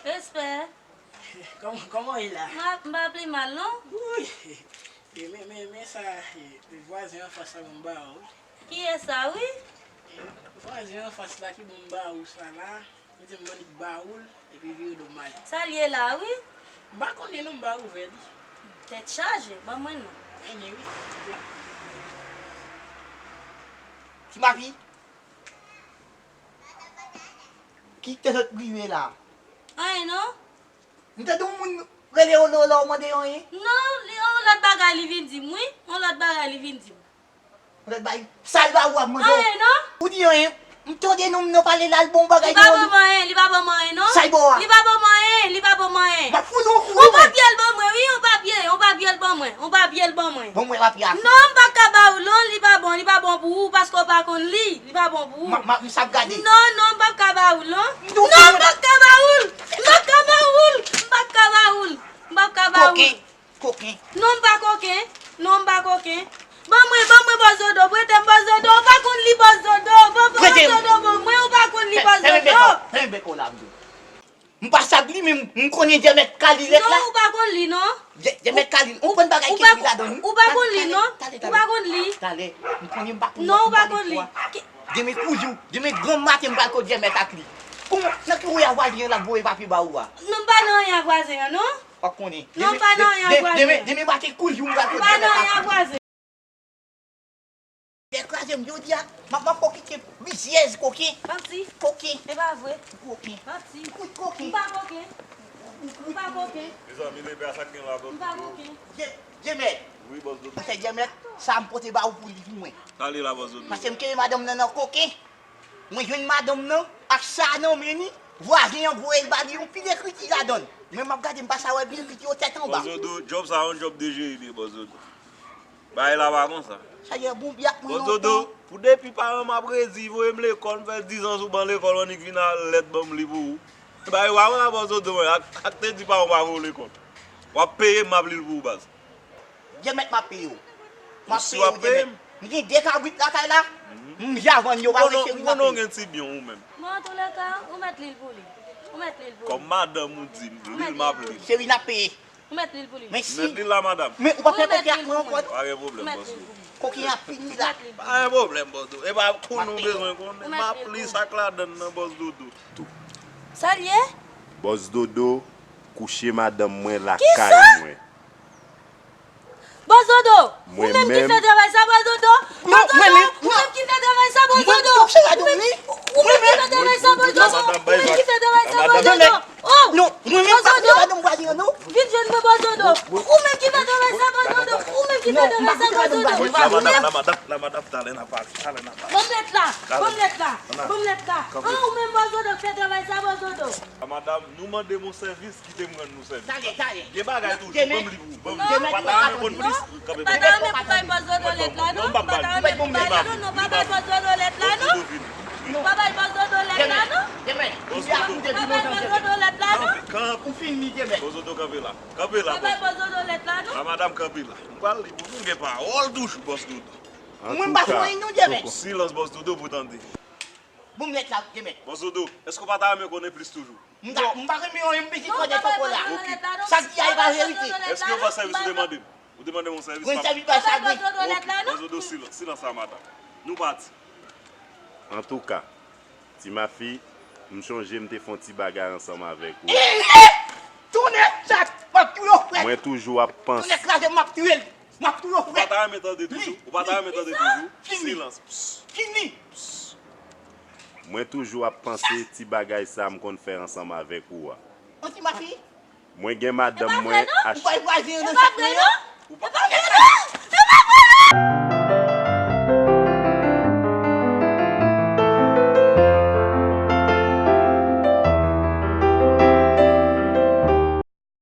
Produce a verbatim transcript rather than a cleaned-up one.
Respè. Kòman, kòman w ye la? M pa, m pa pli mal, non. Wi. E men, men, men sa, e, vwazen anfas la ban m ba ou. Kiyès sa, wi? E, vwazen anfas la ki ban m ba ou sa la. Li di m ban li ba ou l, epi vire do m ale. Sa l ye la, wi? M pa konnen non, m pa ouvè li. Tèt chaje, ban mwen non. Enyen, wi. Ti mafi. Ki te sot rive la? Anyen non. M tande yon moun rele w la, w mande yon anyen? Non, li, yon lòt bagay li vin di m, wi. Yon lòt bagay li vin di m. Yon lòt bagay? Sa l ba ou ap mande w? Anyen non. Ou di anyen? M tande non, m nan pale la, l bon bagay. Li pa ban m anyen, li pa ban m anyen non. Sa l ba w a? Li pa ban m anyen, li pa ban m anyen. M ap fout yon kou. Yon papye l ban mwen, wi, yon papye, yon papye l ban mwen, yon papye l ban mwen. Ban mwen papye a. Non, m pa ka ba ou l non, li pa bon, li pa bon pou ou, paske w pa konn li. Li pa bon pou ou. M ap, m ap, m ap gade. Non, non, m p ap ka ba ou l, non. Non, m p ap ka ba ou l. M p ap ka ba ou l. M p ap ka ba ou l. M p ap ka ba ou l. Koken, koken. Non, m pa koken. Non, m pa koken. Ban mwen, ban mwen bòs Dodo. Prete m bòs Dodo. Ou pa konn li bòs Dodo. Ban bòs Dodo ban mwen. Ou pa konn li bòs Dodo. Fèmen bèk ou la, m di w. M pa sab li, men m konnen Djèmèt ka li lèt la. Non, ou pa konn li, non. Djè-, Djèmèt ka li. Ou konn bagay ki ekri ladan l, wi. Ou pa konn li, non. Ou pa konn li. Talè, m konnen m pa konn. Non, ou pa konn li. Demen kouzou, demen granm maten m pral kot Djèmèt ak li. Kouman, nan ki woyay vwazen an l ap voye papye ba ou a? Non, m pa nan anyen ak vwazen an, non. W ap konnen. Non, m pa nan anyen ak vwazen an. Demen, demen maten kouzou m pral kot Djèmèt ak li. M pa nan anyen ak vwazen an. Lè kraze m jodi a, m ap, m ap fè w kite rizyèz koken. Manti. Koken. E pa vre. Koken. Manti. Kout koken. M pa koken. M pa koken. Mezanmi, lepe a sa k gen la, m pa koken. Dje-, Djèmèt. Wi, bòs Dodo. Pase Djèmèt, sa m pote ba ou pou li pou mwen. Sa l ye la, bòs Dodo? Pase m kenbe madanm nan nan koken. Mwen jwenn madanm nan ak sa nan men li. Vwazen an voye l ba li, yon pil ekriti ladan l. Men m ap gade, m pa sa wè byen ekriti yo tèt anba. Bòs Dodo, djòb sa yon djòb de jeni, bòs Dodo. Bagay la pa konsa. Sa yè bon byak mwen lontan. Bòs Dodo, pou depi paran m ap redi voye m lekòl, m fè dizan sou ban lekòl, w annik vin al lèt ban m li pou ou. Bagay pa konsa, bòs Dodo, mwen, ak, ak te di paran w pa voye w lekòl. W ap peye m, m ap li l pou ou, baz. Djèmèt m ap peye w. M ap peye w, Djèmèt. M gen de kabrit lakay la, m ja vann yo, pa vre, cheri, m ap peye w. M konnen w gen ti byen ou menm. Bon, antoulèka, ou mèt li l pou li. Ou mèt li l pou li. Kòm madanm ou di m, li l m ap li l. Cheri, n ap peye. Ou mèt li l pou li. Men si. Mèt li la, madanm. Men ou pa fè koken ak mwen ankò non. Pa gen pwoblèm, bòs Dodo. Koken an fini la. Pa gen pwoblèm, bòs Dodo. E pa konnen w bezwen konnen. M ap li sa k ladan l nan, bòs Dodo. Sa l ye? Bòs Dodo kouche madanm mwen lakay mwen. Bòs Dodo, ou menm ki fè travay sa, bòs Dodo. Bòs Dodo, ou menm ki fè travay sa, bòs Dodo. Ou menm, ou menm ki fè travay sa, bòs Dodo. Ou menm ki fè travay sa, bòs Dodo. Oh! Non, mwen menm pa konnen madanm vwazen an non. Vin jwenn mwen, bòs Dodo. Ou menm ki fè travay sa, bòs Dodo. Ou menm ki fè travay sa, bòs Dodo. La madanm, la madanm, la madanm, talè n a pale, talè n a pale. Ban m lèt la, ban m lèt la, ban m lèt la. Ah, ou menm bòs Dodo k fè travay sa, bòs Dodo. Ah, madanm, nou mande m yon sèvis, kite m rann nou sèvis la. Talè, talè. Gen bagay toujou, ban m li pou ou, ban m li. Ou pa ta renmen konn plis? Kanpe pou mwen. Ou pa ta renmen pou bay bòs Dodo lèt la non. Ou pa ta renmen pou bay li non, non, pa bay bòs Dodo lèt la non. Bòs Dodo vini. Pa bay bòs Dodo lèt la non. Demen, demen. Bòs Dodo. Pa bay bòs Dodo lèt la non. Kanpe, kanpe. Ou fin li demen. Bòs Dodo kanpe la. Kanpe la, bòs. Pa bay bòs Dodo lèt la non. A madanm kanpe la. M pral li pou nou, gen pawòl toujou, bòs Dodo. Mwen m pa fè anyen non, demen. Silans, bòs Dodo, pou tande. Bon, m lèt la, demen. Bòs Dodo, èske w pa ta renmen konnen plis toujou? M ta, m pa renmen yon, yon pitit kòdè poko la. Sa k di a e pa verite. Èske w pa sèvis ou te mande m? Ou te mande m yon sèvis? Mwen sèvis pa sa vre. Bòs Dodo, silans, silans la, madanm. Nou pati. Antouka, ti mafi, m chonje m te fè yon ti bagay ansanm avèk ou. Eh, eh! Tonnè chat, m ap touye w, frè. Mwen toujou ap panse. Tonnè kraze, m ap touye l. M ap touye w, frè. Ou pa ta renmen tande toujou? Ou pa ta renmen tande toujou? Silans. Fini. Mwen toujou ap panse ti bagay sa m konn fè ansanm avèk ou a. An ti mafi? Mwen gen madanm mwen ach- Ou pa vwazen an nan chat mwen an? E pa vre non! E pa vre non!